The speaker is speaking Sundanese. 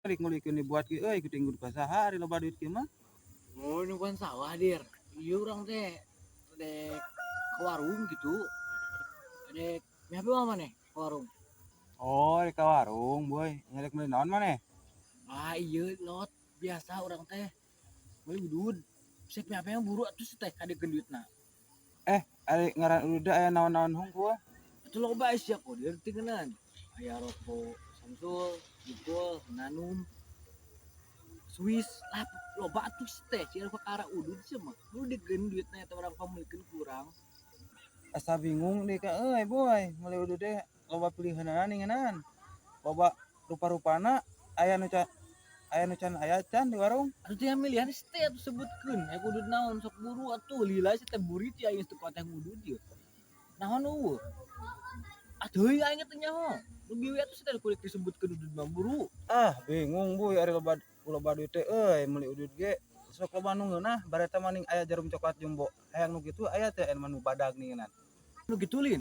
Rek ngulikeun dibuat ge euy kuting ka saha ari loba duit kieu mah. Oh, nungguan sawah, Dir. Iya, urang teh dek ke warung gitu. Dek, apa maneh ke warung? Oh, rek ka warung, Boy. Rek meuli naon maneh? Ah, iya, lot biasa urang teh. Meuli udud. Sek apa yang buru atuh teh kadekeun duitna. Eh, ari ngaran udud aya naon-naon hungkul? Atuh loba sia kok dir tingkenan. Aya rokok Samsul, Jupol, Nanum, Swiss lah, loba atuh teh sia perkara udud sia mah. Lu dikeun duitna eta urang pamulikeun kurang. Asa bingung deh ka euy, Boy. Meuli udud teh loba pilihanana ninganan. Loba rupa-rupana, aya nu can aya can di warung. Atuh teh milihan teh atuh sebutkeun aya udud naon, sok buru atuh, lila sia teh burit ya aing teu kuat teh ngudud ieu. Naon eueuh? Atuh heuy aing teh nyaho. Nu bieu atuh teh kudu disebutkeun udud mah, buru. Ah, bingung, Boy, ari loba loba duit teh euy meuli udud ge sok loba nu ngeunah bareta maning aya jarum coklat jumbo. Hayang nu kitu aya teh anu badag ninganan. Nu kitu lin.